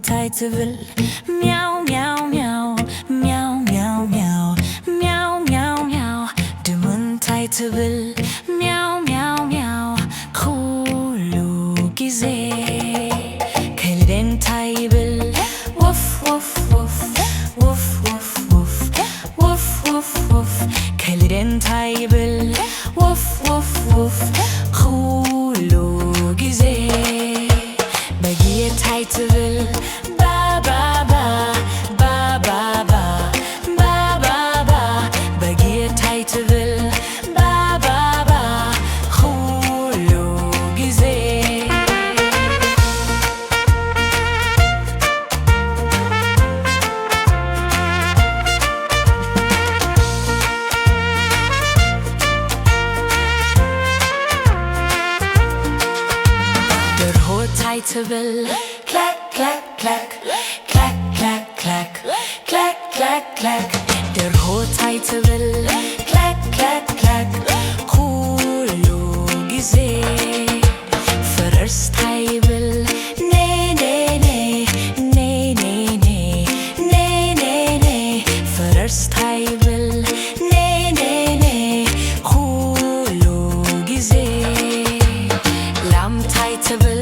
እንታይ ትብል? ሚያው ሚያው ሚያው፣ ሚያው ሚያው ሚያው፣ ሚያው ሚያው ሚያው። ድሙ እንታይ ትብል? ሚያው ሚያው ሚያው፣ ኩሉ ግዜ። ከልቢ እንታይ ይብል? ወፍ ወፍ ወፍ፣ ወፍ ወፍ ወፍ፣ ወፍ ወፍ ወፍ። ከልቢ እንታይ ይብል? ወፍ ወፍ ወፍ፣ ኩሉ ግዜ። በጊዕ እንታይ ትብል? ባ ባ ባ፣ ባ ባ ባ፣ ባ ባ ባ። በጊዕ እንታይ ትብል? ባ ባ ባ፣ ኩሉ ግዜ። ደርሆ እንታይ ትብል? ክላክ ክላክ ክላክ፣ ክላክ ክላክ ክላክ፣ ክላክ ክላክ ክላክ። ደርሆ እንታይ ትብል? ክላክ ክላክ ክላክ፣ ኩሉ ግዜ። ፈረስ እንታይ ይብል? ኔ ኔ ኔ፣ ኔ ኔ ኔ፣ ኔ ኔ ኔ። ፈረስ እንታይ ይብል? ኔ ኔ ኔ፣ ኩሉ ግዜ። ላም እንታይ ትብል?